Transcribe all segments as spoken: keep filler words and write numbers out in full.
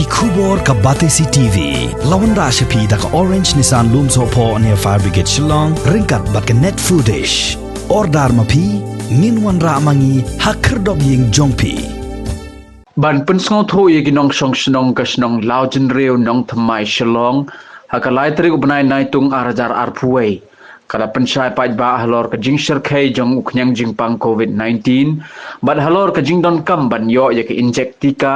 Khubor ka Batesi T V. La wanrah sha phi da ka Orange Nissan Lumsohphoh near Fire Brigade Shillong, ryngkat bad ka Net Foodish. Order ma phi, ngin wanrah ma ngi ha khyrdop ïing jong phi. Ban pynsngewthuh ïa ki nongshong shnong ka shnong Lawjynriew Nongthymmai Shillong, ha ka lai tarik u bnai Naitung ar hajar arphew wei. Ka la pynshai paidbah halor ka jingshyrkhei jong u khñiang jingpang covid nineteen, bad halor ka jingdonkam ban ïoh ïa ka injek tika,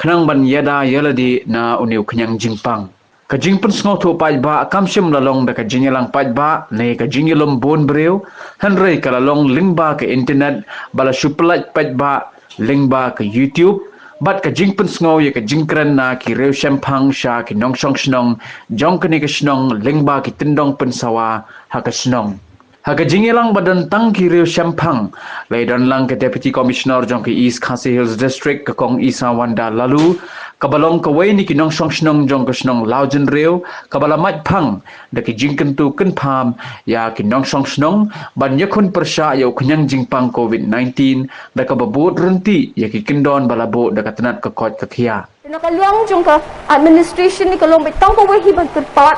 khnang ban ïada ïa lade na une u khñiang jingpang. Ka jingpynsngewthuh paidbah kam shym la long da ka jingïalang paidbah ne ka jingïalum bun briew, hynrei ka la long lyngba ka internet, ba la shu pyllait paidbah lyngba ka YouTube, bad ka jingpynsngew ïa ka jingkren na ki riewshemphang sha ki nongshong shnong jong kane ka shnong lyngba ki tyndong pynsawa ha ka shnong. Ha ka jingïalang ba don tang ki riewshemphang, la ïadon lang ka Deputy Commissioner jong ka East Khasi Hills District, ka Kong Isawanda Laloo, kaba long kawei na ki nongshong shnong jong ka shnong Lawjynriew, kaba la mait phang da ki jingkyntu kynpham ïa ki nongshong shnong ban ïakhun pyrshah ïa u khñiang jingpang covid nineteen, da kaba bud ryntih ïa ki kyndon ba la buh da ka tnat ka koit ka khiah. Na ka liang jong ka administration ni ka long beit tang kawei hi ban kyrpad,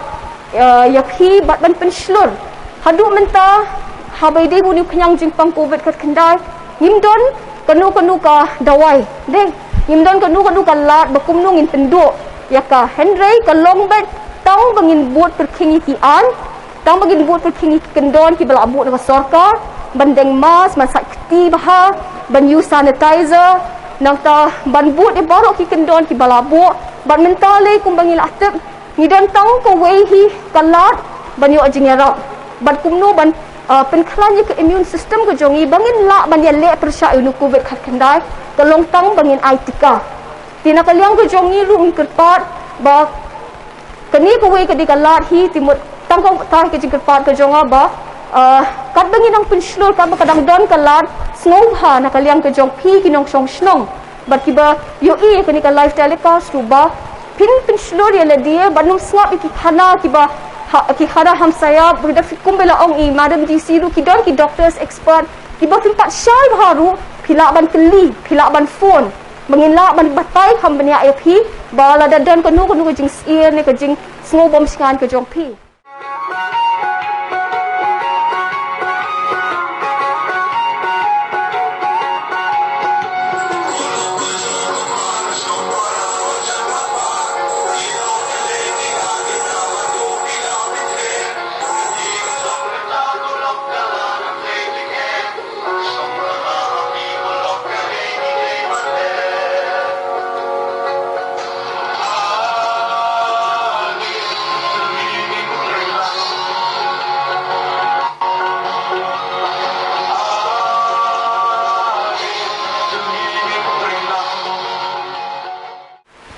eh, ïa phi bad ban pynshlur. Haduh mynta, haba ïadei bad une u khñiang jingpang covid khatkhyndai, ngim don kano kano ka dawai. Dei, ngim don kano kano ka lad ba kumno ngin pynduh ïa ka, hynrei ka long beit tang ba ngin bud pyrkhing ïa ki aiñ, tang ba ngin bud pyrkhing ïa ki kyndon kiba la buh na ka sorkar, ban deng mask, ban sait kti bha, ban use sanitizer, nangta ban bud ïa baroh ki kyndon kiba la buh, bad mynta lei kumba ngi la tip, ngi don tang kawei hi ka lad ban ïoh jingïarap. Bad kumno ban, ah, pynkhlaiñ ïa ka immune system ka jong ngi ba ngin lah ban ïaleh pyrshah ïa une u covid khatkhyndai, ka long tang ba ngin ai tika. Te na ka liang ka jong ngi ruh ngi kyrpad ba kane kawei ka dei ka lad hi, te mut tang kata hi ka jingkyrpad ka jong nga ba, ah, katba ngi dang pynshlur, katba ka dang don ka lad, sngewbha na ka liang ka jong phi ki nongshong shnong bad kiba ïohi ïa kane ka live telecast ruh ba phin pynshlur ïa lade bad nym sngap ïa ki khana kiba ha, ki khana hamsaïap, ba da phi kumba la ong i Madam D C ruh, ki don ki doctors expert kiba phin pat shai bha ruh, phi lah ban kylli, phi lah ban phone. Ba ngin lah ban batai kham bniah ïa phi ba lada don kano kano ka jingsyier ne ka jingsngewbym shngaiñ ka jong phi.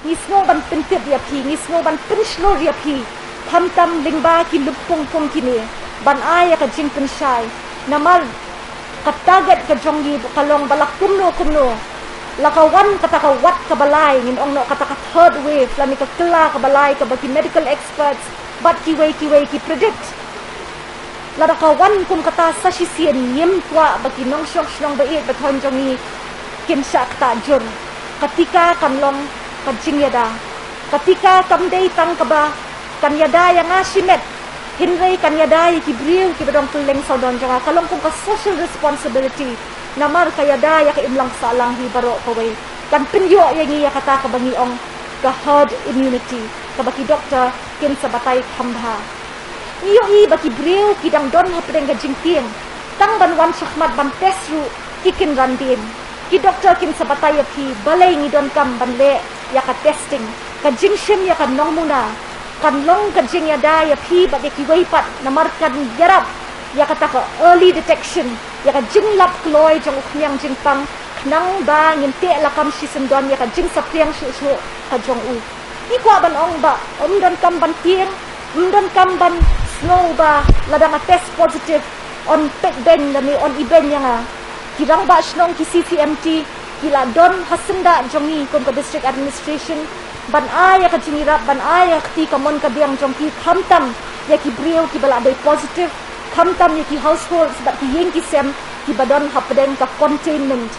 Ngi sngew ban pyntip ïa phi, ngi sngew ban pynshlur ïa phi. Khamtam lyngba ki lympung pung kine ban ai ïa ka jingpynshai. Namar ka target ka jong ngi ka long ba la kumno kumno, la ka wan kata ka wat kaba lai, ngin ong noh kata ka third wave, lane ka kylla kaba lai kaba ki medical experts bad kiwei kiwei ki predict. Lada ka wan kum kata sa shisien, ngim kwah ba ki nongshong shnong ba ïeit ba thoiñ jong ngi kin shah ktah jur. Ka tika kan long ka jingïada. Ka tika kam dei tang kaba kan ïada ïa nga shimet, hynrei kan ïada ïa ki briew kiba don kylleng sawdong jong nga. Ka long kum ka social responsibility. Namar ka ïada ïa ka imlang sahlang hi baroh kawei. Kan pynïoh ïa ngi ïa kata kaba ngi ong ka herd immunity, kaba ki doktor kin sa batai kham bha. Ngi ïohi ba ki briew ki dang don hapdeng ka jingtieng, tang ban wan shakhmat ban test ruh ki kynran dien. Ki doktor kin sa batai ïa phi balei ngi donkam ban leh ïa ka testing. Ka jingshim ïa ka nongmuna kan long ka jingïada ïa phi bad ïa kiwei pat, namar kan ïarap ïa kata ka early detection, ïa ka jinglap kloi jong u khñiang jingpang, khnang ba ngin teh lakam shisyndon ïa ka jingsaphriang shuh shuh ka jong u. Ngi kwah ban ong ba ym donkam ban tieng, ym donkam ban sngew ba lada nga test positive yn peit beiñ lane yn ibeiñ ïa nga. Ki rangbah shnong, ki C C M T ki la don ha syndah jong ngi kum ka district administration ban ai ïa ka jingïarap, ban ai ïa ka kti kamon kadiang jong ki, khamtam ïa ki briew kiba la dei positive, khamtam ïa ki households bad ki ïing ki sem kiba don hapdeng ka containment.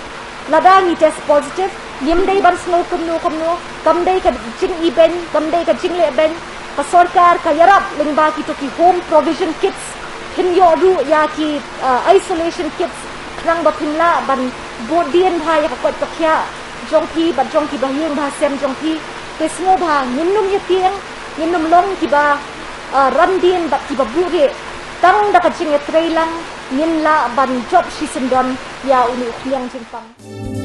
Lada ngi test positive, Ngim dei ban sngew kumno kumno, kam dei ka jingibeiñ, kam dei ka jinglehbeiñ. Ka sorkar ka ïarap lyngba kito ki home provision kits, phin ïoh ruh ïa ki, uh, isolation kits, khnang ba phin lah ban bud dien bha ïa ka koit ka khiah jong phi bad jong ki bahaïing bahasem jong phi. Te sngewbha ngin ym ïa tieng, ngin ym long kiba, uh, ran dien bad kiba buhrieh. Tang da ka jingïatreilang ngin lah ban jop shisyndon ïa une u khñiang jingpang.